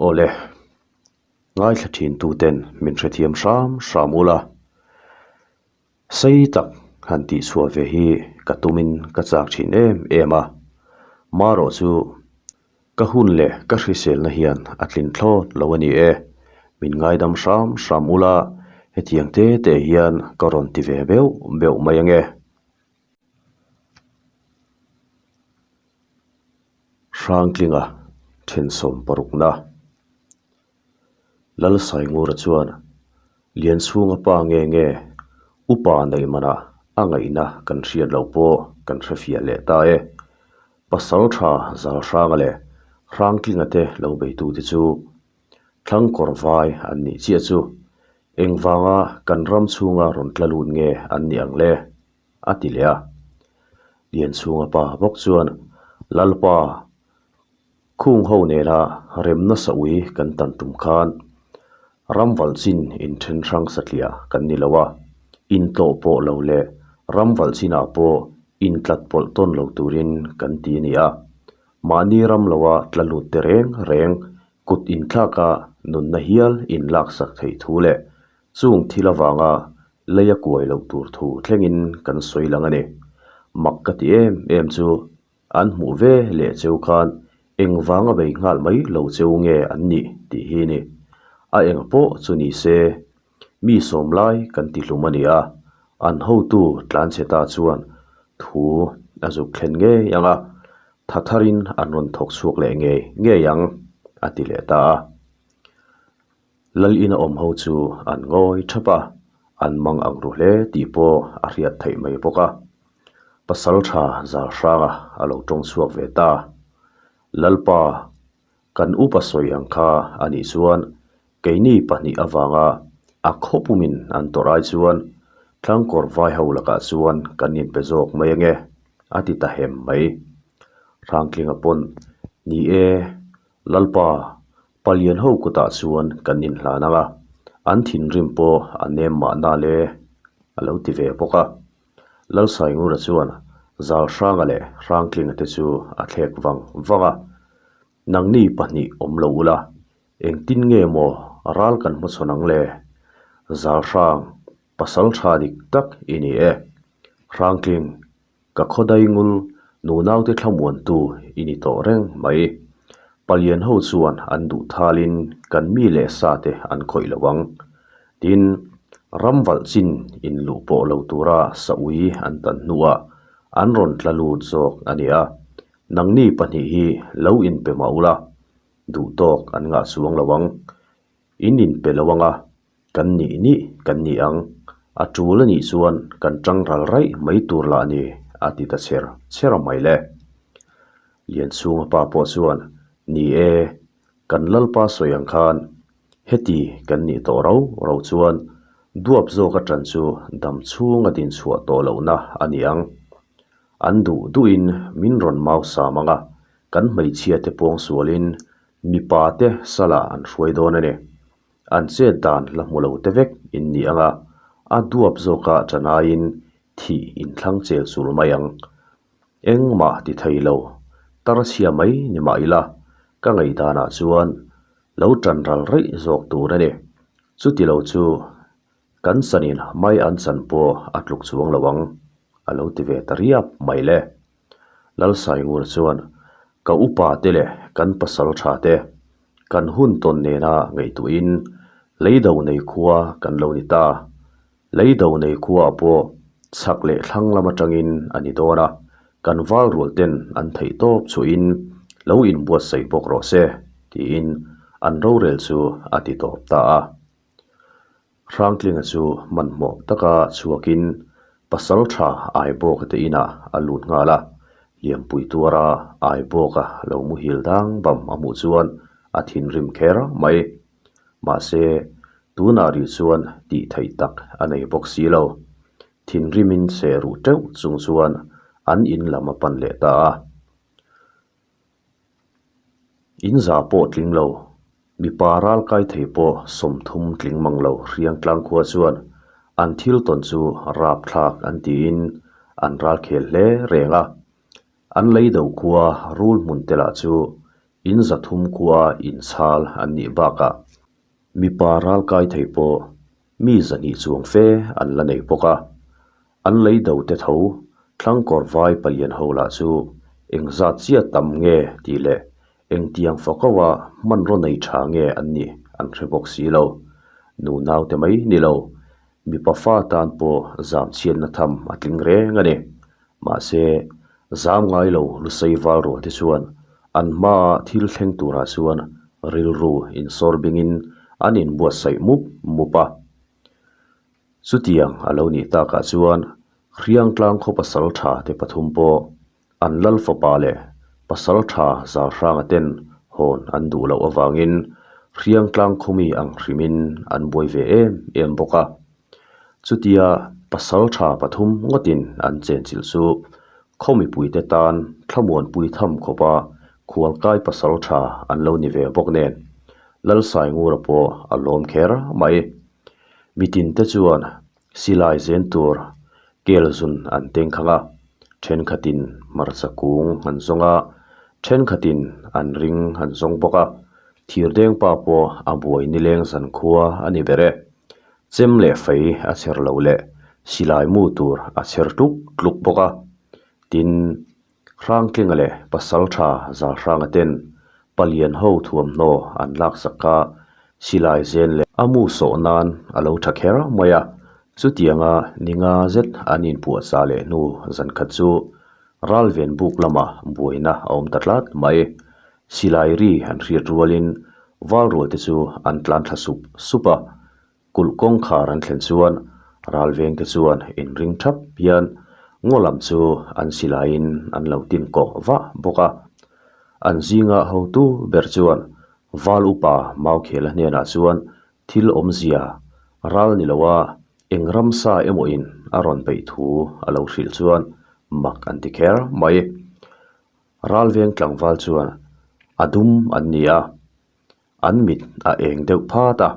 Awle, ngaithla thin tuten min hrethiam hram hram ula. Sei tak han tihchhuah ve hi ka tumin ka chak thin em em a, marawh chu ka hun leh ka hriselna hian a tlin thlawt lo a ni e, min ngaidam hram hram ula hetiang te te hian ka rawn ti ve beuh beuh mai ange. Hrangtlinga thensawm parukna Lalsaingura chuan Lianchhunga pa nge nge upa neih manah a ngaihna kan hriat loh pawh kan hrefiah leh ta e. Pasal tha Zalhranga leh Hrangtlinga te lo beitute chu Thlangkawr vai an nih chiah chu engvanga kan ram chhunga rawn tla lut nge an nih ang le? a ti leh a. Lianchhunga pa bawk chuan, Lalpa, khung ho nena rem nasa ui kan tan tum khan ram valh chin inthen hrang satliah kan ni lo a, intlawh pawh lo leh ram valh chinah pawh intlat pawlh tawn lo turin kan ti a ni a. Mahni ram loa tla lut te reng reng kut inthlaka nunna hial inlaksak theih thu leh Chung thil avanga lei a kuai loh tur thu thlengin kan sawi lang a ni. Mak ka ti em em chu an hmuh ve leh cheu khan engvang a bei nghal mai lo cheu nge an nih tih hi ni. A eng pawh chu ni se, mi sawm lai kan ti hlum a ni a, an hotu tlanchhe ta chuan thu a zuk thlen ngei ang a, tha tharin an rawn thawk chhuak leh ngei ngei ang, a ti leh ta a. Lal ina awm ho chu an ngawi thap a, an mang ang ru hle tih pawh a hriat theih mai bawk a. Pasal tha zal hranga a lo tawng chhuak ve ta. Lalpa, kan upa sawi ang kha a nih chuan keini pahnih avanga a khawpumin an tawrh ai chuan Thlangkawr vai ho lakah chuan kan inpe zawk mai ange, a ti ta hem mai. Hrangtlinga pawn, Ni e, Lalpa, Palian ho kutah chuan kan inhlan ang a, an thinrim pawh a nem mahna le, a lo ti ve bawk a. Lalsaingura chuan Zalhranga leh Hrangtlinga te chu a thlek vang vang a, Nangni pahnih awm lo ula, engtin nge maw ral kan hmachhawn ang le? Zalhrang, pasal tha dik tak i ni e. Hrangtling, Ka khawdai ngul nunaute thlamuantu i ni tawh reng mai. Palian ho chuan an duh thalin kan mi leh sa te an khawih lo ang. Tin, ram valh chin in luh pawh lo tura sa ui an tan hnuah an rawn tla lut zawk a ni a. Nangni pahnih hi lo inpe mah ula, duh tawk an ngah chuang lo ang. In inpe lo ang a, Kan nih nih kan ni ang. A tul a nih chuan kan tang ral raih mai tur lah a ni, a ti ta chher chher mai le. Lianchhunga pa pawh chuan, Ni e, kan Lalpa sawi ang khan heti kan nih tawh ro ro chuan duap zawk atan chu dam chhunga din chhuah tawh lohna a ni ang. An duh duhin min rawn mau sam ang a, kan hmeichhia te pawngsualin mipa te salah an hruai dawn a ni. An chet dan la hmu lo te vek in ni ang a, a duap zawka chanaiin thih inthlang chel chul mai ang. Engmah ti thei lo, tar chhia mai ni mah ila, ka ngaihdanah chuan lo tan ral raih zawk tur a ni. Chuti lo chu kan chanin mai an chan pawh a tluk chuang lo ang, a lo ti ve ta riap mai le. Lalsaingur chuan, Ka upa te leh kan pasal tha te, kan hun tawn nena ngaihtuahin leido nei khua kan lo ni ta. Leido nei khuaah pawh chhak leh thlang lam atangin a ni dawn a, kan val rual ten an theih tawp chhuahin lo inbuatsaih bawk rawh se, tiin an rorel chu a ti tawp ta a. Hrangtlinga chu hmanhmawh taka chhuakin pasal tha Aibawka te inah a lut nghal a, Liampui tuara Aibawka lo muhil dang bam a hmuh chuan a thinrim kher mai. Mahse, tunah rih chuan tih theih tak a nei bawk si lo. Thinrimin seh ruh teuh chung chuan an in lam a pan leh ta a. In za pawh tling lo, mipa ral kai thei pawh 30 tling mang lo hriang tlang khua chuan an thil tawn chu rapthlak an tiin an ral khel hle reng a. An lei do khua rul hmun te lah chu In 300 khua inchhal an nih bakah mipa ralkai thei pawh mi 200 chuang fe an la nei bawk a. An lei do te tho thlangkawr vai palian ho lah chu engzat chiah tam nge tih leh engtiang fakaua hmanraw nei tha nge an nih an hre bawk si lo. Nunau te mai ni lo, mipa fa tan pawh zam chhiatna tham a tling reng a ni. Mahse, zam ngai lo Lusei val rual te chuan an hmaa thil thleng turah chuan rilru insawr bingin an inbuatsaih mup mup a. Chutiang a lo nih takah chuan Hriangtlang khaw pasal tha te pathum pawh an lal fapa leh pasal tha Zalhranga ten hawn an duh loh avangin Hriangtlang khawmi ang hrimin an buai ve em em bawk a. Chutia pasal tha pathum ngawtin an chenchilh chu khaw mipuite tan thlamuanpui tham khawpa khualkai pasal tha an lo ni ve bawk nen Lalsaingura pawh a lawm kher mai. Mitinte chuan silai zen tur kel zun an teng khang a, thenkhatin hmarcha kung an zawng a, thenkhatin an ring an zawng bawk a, thirdeng pa pawh a buai nileng zankhua a ni ber e. Chem leh fei a chher lo leh silai mu tur a chher tluk tluk bawk a, tin, Hrangtlinga leh Pasaltha Zalhranga ten palian ho thuamhnaw an laksak a, silai zen leh a mu sawh nan a lo tha kher mai a. Chutianga ni nga zet an inpuahchah leh hnu zankhat chu ralven buk lamah buaina a awm ta tlat mai. Silai ri an hriat rualin valrual te chu an tlan thla sup sup a. Kulh kawngkhar an thlen chuan ralvengte chuan inring thap hian ngaw lam chu an silaiin an lo tin kawh vah bawk a. An zinga hotu ber chuan Val upa Maukhela hnenah chuan thil awmzia ral ni loa eng ramsa emawin a rawn beih thu a lo hrilh chuan mak an ti kher mai. Ralveng tlangval chuan a dum an ni a. An mit a eng deuh phat a,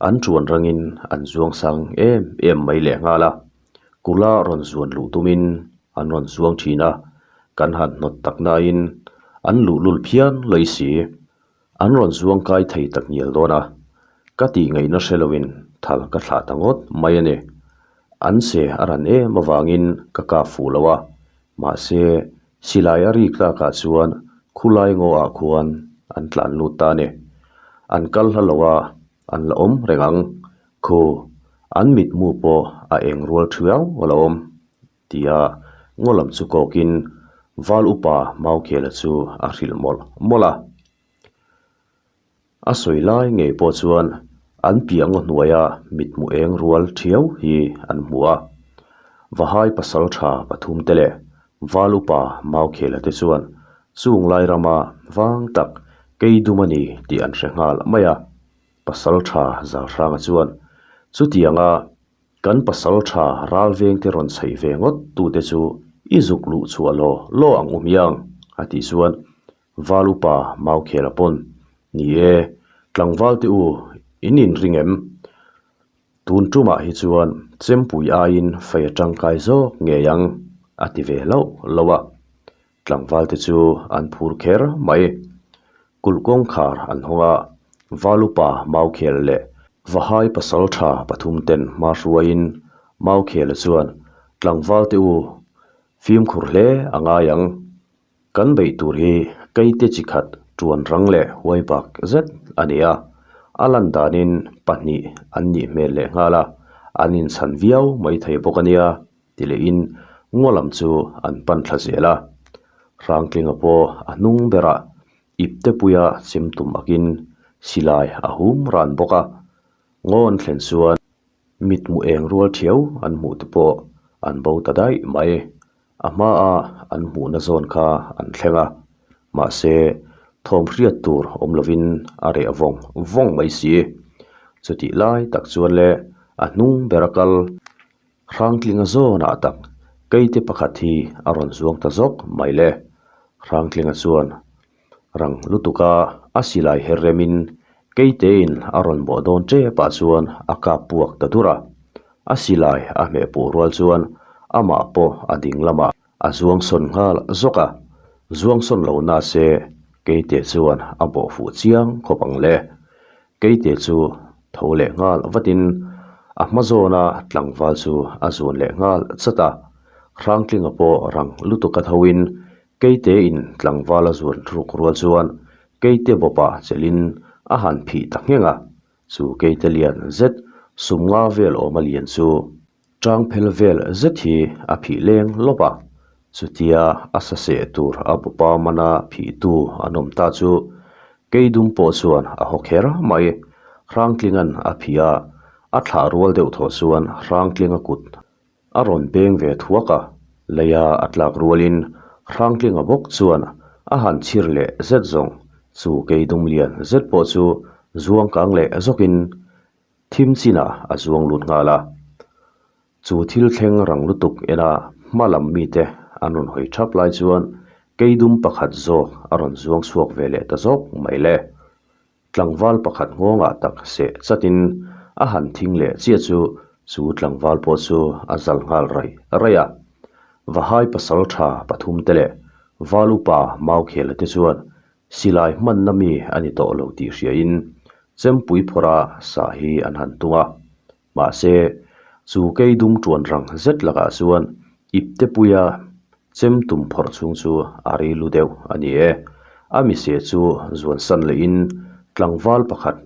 an chuan rangin an zuang sang em em mai leh nghal a, kula rawn zuan luh tumin an rawn zuang thin a, kan han hnawt tak nain an luhlul phian lawi si. An rawn zuang kai thei tak ngial dawn a, ka tih ngaihna hre loin thal ka thlah ta ngawt mai a ni. An che a ran em avangin ka kap fuh lo a, mahse Silai a rik tlakah chuan khulai ngaw ah khuan an tlan lut ta a ni. An kal hla lo a, an la awm reng ang. Khu, an mitmu pawh a eng rual thiau a lo awm, tia ngaw lam chu kawkin Val upa Maukhela chu a hrilh mawlh mawlh a. A sawi lai ngei pawh chuan an piah ngaw hnuaia mithmuh eng rual thiau hi an hmu a. Vahai pasal tha pathum te leh Val upa Maukhela te chuan chung lai rama vang tak kei dum a ni tih an hre nghal mai a. Pasal tha Zalhranga chuan chutianga Kan pasal tha ral vengte rawn chheih ve ngawt tute chu i zuk luh chhuah law law ang u hmiang a tih chuan Val upa Maukhela pawn, Ni e, tlangval te u, in inring em? Tun tumah hi chuan chempui aiin fei a tangkai zawk ngei ang, a ti ve hlauh hlauh a. Tlangval te chu an phur kher mai. Kulh kawngkhar an hawng a, Val upa Maukhel leh Vahai pasal tha pathum ten hma hruaiin Maukhela chuan, Tlangval te u, fimkhur hle a ngai ang. Kan beih tur hi keite chi khat tuan rang leh huai bak zet a ni a, a lan danin pahnih an nih hmel leh nghal a, an inchhan viau mai thei bawk a nia ti lehin ngaw lam chu an pan thla zel a. Hrangtlinga pawh a hnung berah ipte puia chem tum akin silai a hum ran bawk a, ngaw an thlen chuan mitmu eng rual thiau an hmuh te pawh an bo ta daih mai. A hmaa an hmuhna zawn kha an thleng a, mahse thawm hriat tur awm lovin a reh vawng vawng mai si. Chutih lai tak chuan le a hnung bera kal Hrangtlinga zawnah tak keite pakhat hi a rawn zuang ta zawk mai le. Hrangtlinga chuan rang lutuka a silai her remin keitein a rawn bawh dawn tepah chuan a kap puak ta dur a. A silai a hmeh puh rual chuan amah pawh a ding lamah a zuang sawn nghal zawk a, zuang sawn lo na se. Keite chuan a bawh fuh chiang khawp ang le. Keite chu tho leh nghal vatin a hma zawna tlangval chu a zun leh nghal chat a. Hrangtlinga pawh rang lutuk a thoin Keitein tlangval a zun ruk rual chuan Keite bawpa chelhin a han phih ta ngheng a. Chu Keite lian zet sum nga vel awma lian chu Tang phel vel zet hi a phih leng lawp a, chutia a sa seh tur a bawpa mana phihtu an awm ta chu Keidum pawh chuan a haw kher mai. Hrangtlinga'n a phih a, a thlah rual deuh thaw chuan Hrangtlinga kut a rawn peng ve thuak a, leia a tlak rualin Hrangtlinga bawk chuan a han chhir leh zet zawng chu Keidum lian zet pawh chu zuang kang leh zawkin Thim chinah a zuang lut nghal a, chu thil thleng rang lutuk ena hma lam mite an rawn hawi thap lai chuan keidum pakhat zawk a rawn zuang chhuak ve leh ta zawk mai le. Tlangval pakhat nghawngah tak seh chatin a han thing leh chiah chu chu tlangval pawh chu a zal nghal raih raih a. Vahai pasal tha pathum te leh Val upa Maukhela te chuan Silai hmanna mi a ni tawh lo tih hriain chempui phawrha sah hi an han tung a. Mahse, chu kei dum tuan rang zet lakah chuan iptepuia chem tum phawrh chhung chu a ri lu deuh a ni e. A mise chu zuan san lehin tlangval pakhat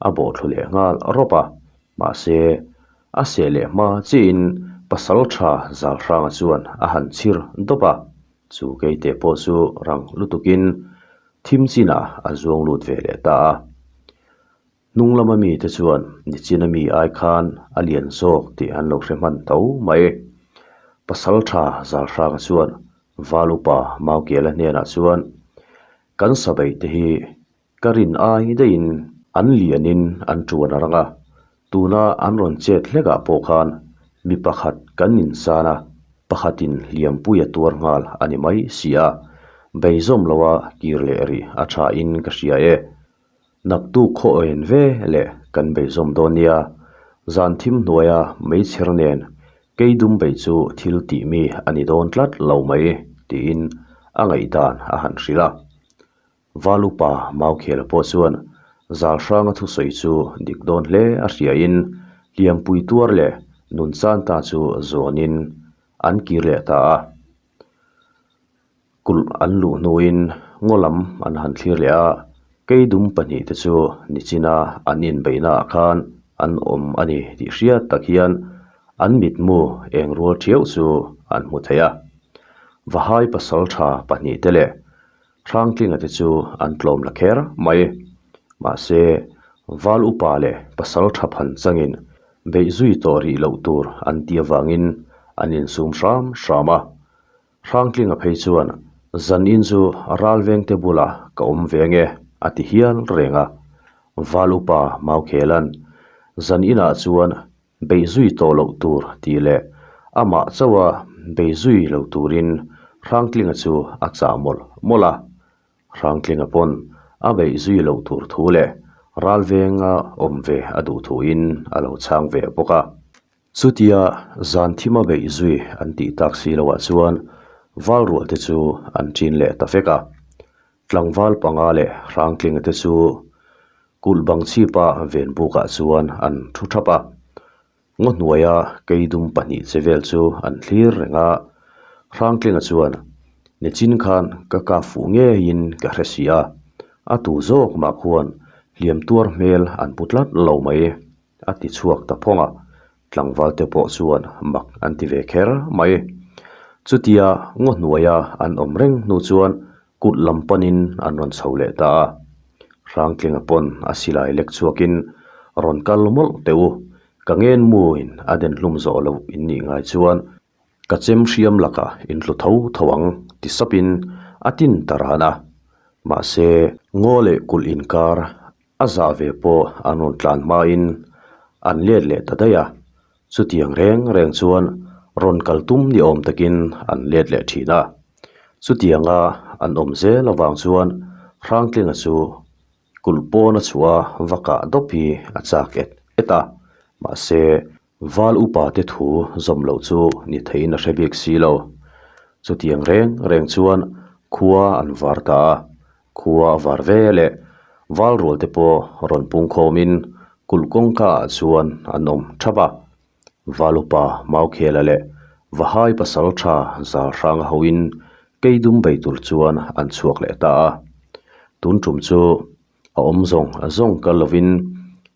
a bawhthlu leh nghal rawp a. Mahse, a seh leh hma chiahin pasal tha Zalhranga chuan a han chhir dawp a. Chu keite pawh chu rang lutukin thim chinah a zuang lut ve leh ta a. Hnung lama mite chuan nichina mi ai khan a lian zawk tih an lo hre hman tho mai. Pasal tha Zalhranga chuan Val upa Maukiala hnenah chuan, Kan sabeih te hi Ka rin ai daihin an lianin an tuan a rang a, tuna an rawn chet hlekah pawh khan mi pakhat kan insan a, pakhatin hliampui a tuar nghal a ni mai si a, beizawm loa kir leh rih a thain ka hria e. Naktuk khaw en ve leh kan beizawm dawn nia, zan thim hnuaia meichher nen keidum bei chu thil tih mi a ni dawn tlat lo mai tiin a ngaihdan a han hrilh a. Valupa Maukhela pawh chuan Zalhranga thusawi chu dik dawn hle a hriain hliampui tuar leh nun chan ta chu zawnin an kir leh ta a. Kulh an luh hnuin ngaw lam an han thlir leh a, keidum pahnihte chu nichina an inbeihnaah khan an awm a ni tih hriat tak hian an mitmu eng rual thiau chu an hmu thei a. Vahai pasaltha pahnihte leh Hrangtlinga te chu an tlawm la kher mai. Mahse, Val upa leh pasal tha phan changin beih zui tawh rih loh tur an ti avangin an insum hram hram a. Hrangtlinga phei chuan zanin chu ralvengte bulah ka awm ve nge a ti hial reng a. Val upa Maukhelan zaninah chuan Beih zui tawh loh tur tih leh amah chauha bei zui lo turin Hrangtlinga chu a chah mawlh mawlh a. Hrangtlinga pawn a beih zui loh tur thu leh ralvenga awm ve a duh thuin a lo chhang ve bawk a. Chutia zan thima beih zui an tih tak si loah chuan Valrual te chu an ṭin leh ta vek a. Tlangval panga leh Hrangtlinga te chu Kulh bang chhipa ven bukah chuan an thu thap a, ngaw hnuaia keidum pahnih che vel chu an thlir reng a. Hrangtlinga chuan, Nichin khan ka kap fuh ngeiin ka hre si a, a tu zawk mah khuan hliam tuar hmel an pu tlat lo mai, a ti chhuak ta phawng a. Tlangval te pawh chuan mak an ti ve kher mai. Chutia ngaw hnuaia an awm reng hnu chuan Kut lam panin an rawn chho leh ta a, Hrangtlinga pawn a silai lek chhuakin rawn kal mawlh teh u, ka ngen muin a den hlum zawh loh in nih ngai chuan ka chem hriam lakah in tlu tho tho ang ti sapin a tin ta ran a, mahse ngaw leh kulh inkar a zah ve pawh an rawn tlan hmain an let leh ta daih a, chutiang reng reng chuan rawn kal tum ni awm takin an let leh thin a. Chutianga an awm zel avang chuan Hrangtlinga chu kulh pawn a chhuah a va kah dawp hi a chak et et a, mahse Val upa te thu zawm loh chu ni theiin a hre bik si lo. Chutiang reng reng chuan khua an var ta a. Khua a var ve leh val rual te pawh rawn pung khawmin kulh kawngka ah chuan an awm thap a. Val upa Maukhela leh Vahai pasal tha zal hrang a hoin Keidum bei tur chuan an chhuak leh ta a. Tun tum chu a awm zawng zawng kal lovin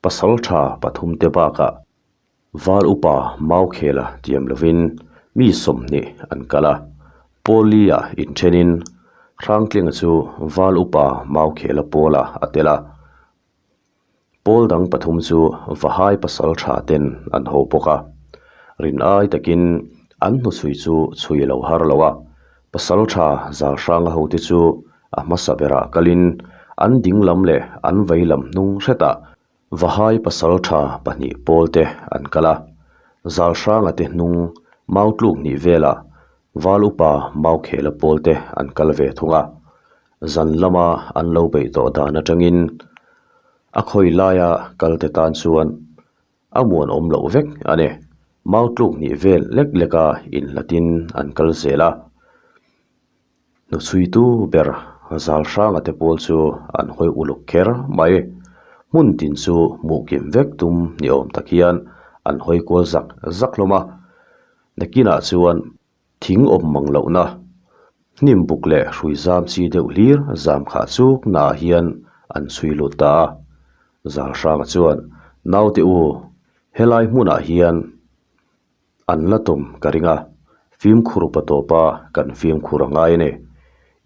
pasal tha pathum te bakah Val upa Maukhela tiam lovin mi 20 an kal a. Pawlia inthenin Hrangtlinga chu Val upa Maukhela pawlah a tel a. Pawl dang pathum chu Vahai pasal tha ten an ho bawk a. Rin ai takin an hnuchhui chu chhui lo har lo a. Pasal tha zal hranga hote chu a hmasa berah kalin an ding lam leh an vei lam hnung hretah Vahai pasal tha pahnih pawl te an kal a. Zal hranga te hnung mau tluk hnih velah Val upa Maukhela pawl te an kal ve thung a. Zan lama an lo beih tawh dan atangin a khawi laia kal te tan chuan a muanawm loh vek a ni. Mau tluk hnih vel lek leka inhlatin an kal zel a. Hnuchhuitu ber zal hranga te pawl chu an hawi uluk kher mai. Hmun tin chu hmuh kim vek tum ni awm tak hian an hawi kual zak zak hlawm a. Nakinah chuan Thing awm mang lohna, hnim buk leh hrui zam chi deuh hlir zam khah chuk naah hian an chhui lut ta a. Zal hranga chuan, Naute u, helai hmunah hian an la tum ka ring a, fimkhur pa tawpa kan fimkhur a ngai a ni.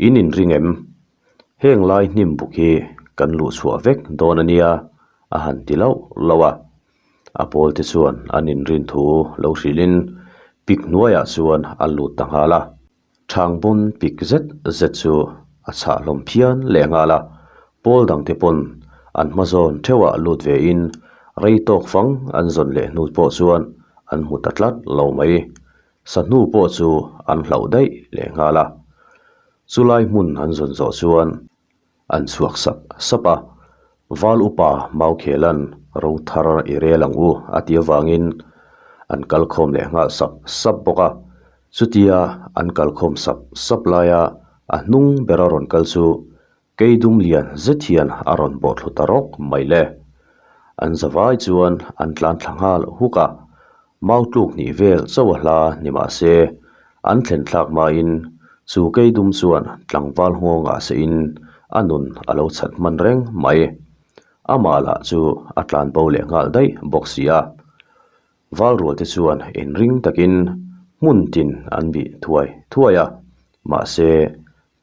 In inring em? Heng lai hnim buk hi kan luh chhuah vek dawn a nia, a han ti lauh lauh a. A pawl te chuan an inrin thu lo hrilhin pik hnuaiah chuan a lut ta nghal a, Thangbun pik zet zet chu a chhah hlawm phian leh nghal a, pawl dang te pawn an hma zawn theuhah lut vein rei tawk fang an zawn leh hnu pawh chuan an hmu ta tlat lo mai. Sahnu pawh chu an hlauh daih leh nghal a, chulai hmun an zawn zawh chuan An chhuak sap sap a, Val upa Maukhelan ro thar i rel ang u a ti avangin an kal khawm leh nghal sap sap bawk a. Chutia an kal khawm sap sap laia a hnung bera rawn kal chu Keidum lian zet hian a rawn bawh thlu ta rawk mai le. An zavai chuan an tlan thla nghal huk a, Mau tluk hnih vel chauh a hla ni mah se, an thlen thlak hmain chu Keidum chuan tlangval nghawngah sehin a nun a lo chhat hman reng mai. Amah lah chu a tlan bo leh nghal daih bawk si a. Valrual te chuan inring takin hmun tin an bih thuai thuai a, mahse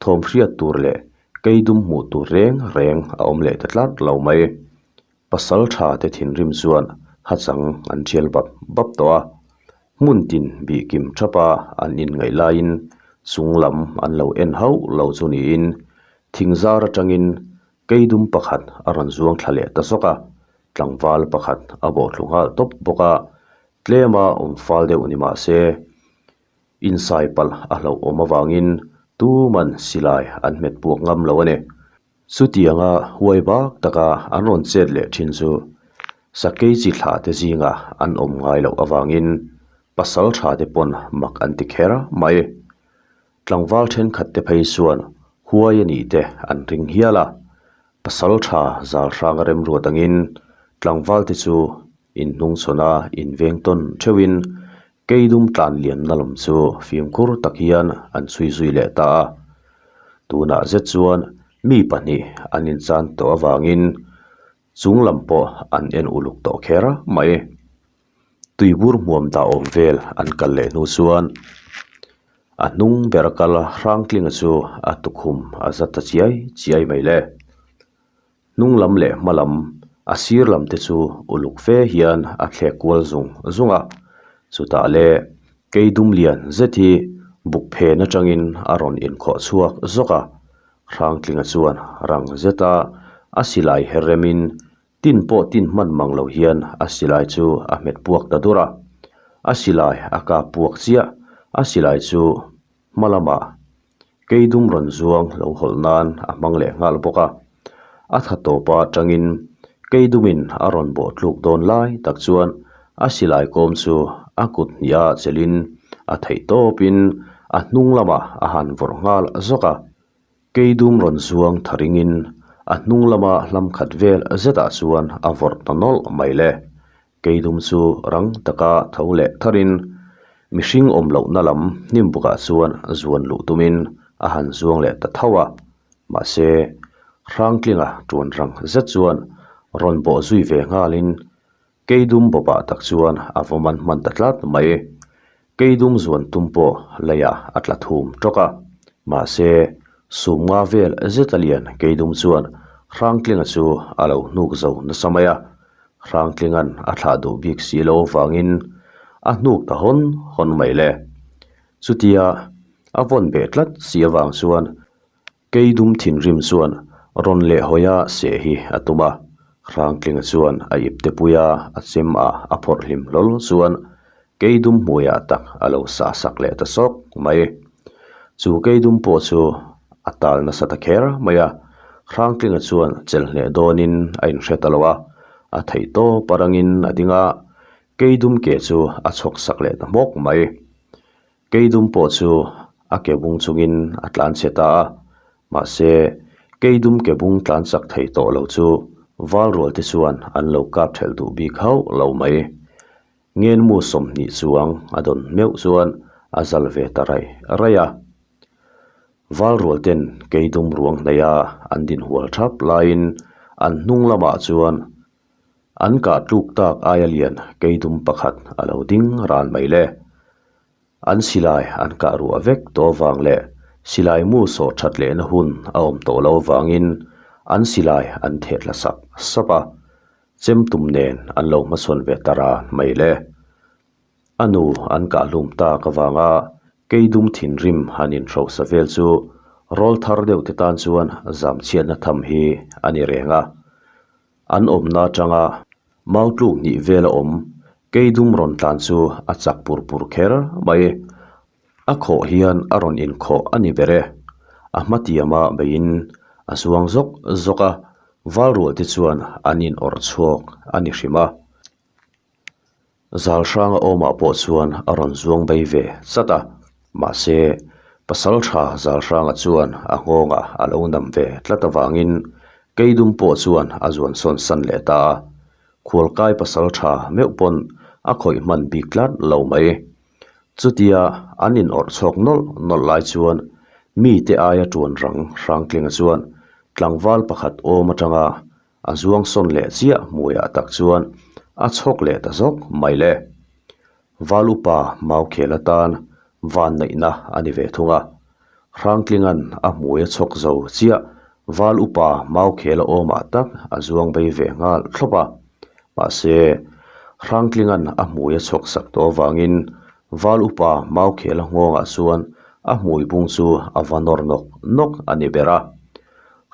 thawm hriat tur leh Keidum hmuh tur reng reng a awm leh ta tlat lo mai. Pasal tha te thinrim chuan hachang an thial bap bap tawh a, hmun tin bih kim thap a an inngaih laiin chung lam an lo en hauh lo chu niin thing zar atangin keidum pakhat a rawn zuang thla leh ta zawk a, tlangval pakhat a bawhthlu nghal tawp bawk a, tlema awm fal deuh ni mah se insai palh a hlauhawm avangin tuman silai an hmet puak ngam lo a ni. Chutianga huai bak taka an rawn chet leh thin chu Sakei chi thlah te zingah an awm ngai loh avangin pasal tha te pawn mak an ti kher mai. Tlangval thenkhat te phei chuan huai a nih te an ring hial a, pasal tha zal hranga remruat angin tlangval te chu inhnungchhawn a inveng tawn theuhin Keidum tlan liamna lam chu fimkhur tak hian an chhui zui leh ta a. Tunah zet chuan mi pahnih an inchan tawh avangin chung lam pawh an en uluk tawh kher mai. Tuibur hmuam dah awm vel an kal leh hnu chuan a hnung ber kal Hrangtlinga chu a tukhum a za ta chiai chiai mai le. Hnung lam leh hma lam a sir lam te chu uluk fe hian a thlek kual zung zung a, chutah le Keidum lian zet hi buk phen atangin a rawn inkhawh chhuak zawk a, Hrangtlinga chuan rang zeta a silai her remin tin pawh tin hman mang lo hian a silai chu a hmet puak ta dur a, a silai a kap puak chiah, a silai chu hma lamah Keidum rawn zuang lo hawlh nan a hmang leh nghal bawk a, a tha tawpa tangin Keidumin a rawn bawh tluk dawn lai tak chuan a silai kawm chu a kut hniha chelhin a theih tawpin a hnung lamah a han vawrh nghal zawk a. Keidum rawn zuang tha ringin a hnung lama hlam khat vel zetah chuan a vawrh ta nawlh mai le. Keidum chu rang taka tho leh tharin mihring awm lohna lam hnim bukah chuan zuan luh tumin a han zuang leh ta tho a. Mahse, Hrangtlinga tuan rang zet chuan rawn bawh zui ve nghalin Keidum bawpah tak chuan a va man hman ta tlat mai. Keidum zuan tum pawh leiah a tla thum tawk a. Mahse, sum nga vel zet a lian Keidum chuan Hrangtlinga chu a lo hnuk zo nasa mai a. Hrangtlinga'n a thlah duh bik si lo vangin a hnuk ta hawn hawn mai le. Chutia a vawn beh tlat si avang chuan Keidum thinrim chuan rawn leh hawia seh hi a tum a, Hrangtlinga chuan a ipte puia a chem a a phawrh hlim hlawl chuan Keidum hmuiah tak a lo sah sak leh ta sawk mai. Chu Keidum pawh chu a tal nasa ta kher mai a, Hrangtlinga chuan chelhneh dawnin a inhre ta lo a, a theih tawp a rangin a ding a, Keidum ke chu a chhawk sak leh ta hmawk mai. Keidum pawh chu a ke bung chungin a tlan chhe ta a, mahse Keidum ke bung tlan chak thei tawh lo chu Valrual te chuan an lo kap thelh duh bik hauh lo mai. Ngenmu 20 chuang a dawn meuh chuan a zal ve ta raih raih a. Valrual ten Keidum ruang hnaih a an din hual thap laiin an hnung lamah chuan An kah tluk tak aia lian keidum pakhat a lo ding ran mai le. An silai an kah ruah vek tawh avang leh silai mu sawh that lehna hun a awm tawh lo avangin an silai an theh tla sap sap a, chem tum nen an lo hmasawn ve ta ran mai le. A nu an kah hlum tak avanga keidum thinrim han inhrosa vel chu rawl thar deuh te tan chuan zamchhiatna tham hi a ni reng a. An awmna atanga mau tluk hnih vel a awm, keidum rawn tlan chu a chak pur pur kher mai. A khawh hian a rawn inkhawh a ni ber e. A hmatiama beiin a zuang zawk zawk a, valrual te chuan an inawrh chhuak a ni hrim a. Zal hranga awmah pawh chuan a rawn zuang bei ve chat a, mahse pasal tha Zal hranga chuan a nghawngah a lo nam ve tlat avangin Keidum pawh chuan a zuan sawn san leh ta a, khualkai pasal tha meuh pawn a khawih hman bik tlat lo mai. Chutia an inawrh chhawk nawlh nawlh lai chuan mite aia tuan rang Hrangtlinga chuan tlangval pakhat awm atanga A zuang sawn leh chiah hmuiah tak chuan a chhawk leh ta zawk mai le. Val upa mau khel atan van neihna a ni ve thung a. Hrangtlinga'n a hmui a chhawk zo chiah val upa mau khel a awmah tak a zuang bei ve nghal thlawp a. Mahse, Hrangtlinga'n a hmui a chhawk sak tawh avangin val upa mau khel a nghawngah chuan a hmui bung chu a va nawr nawk nawk a ni ber a.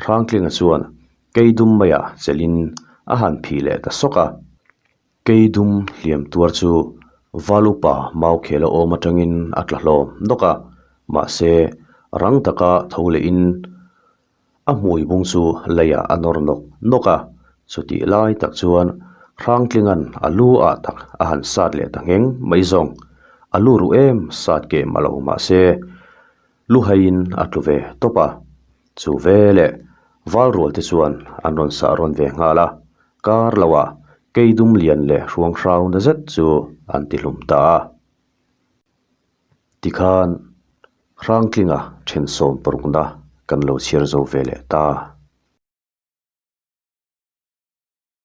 Hrangtlinga chuan Keidum maiah chelhin a han phih leh ta sawk a. Keidum hliam tuar chu Valupa mau khel a awm atangin a tla hlawm nawk a, mahse rang taka tho lehin a hmui bung chu leiah a nawr nawk nawk a, chutih lai tak chuan Hrangtlinga'n a lu ah tak a han sat leh ta ngheng mai zawng. A lu ruh em sat keh mah lo mahse Luhaiin a tlu ve tawp a, chu veleh Valrual te chuan an rawn sah rawn ve nghal a, kar loah Keidum lian leh hruang hrau na zet chu an ti hlum ta a. Tikhan Hrangtlinga thensawm parukna kan lo chhiar zo ve leh ta.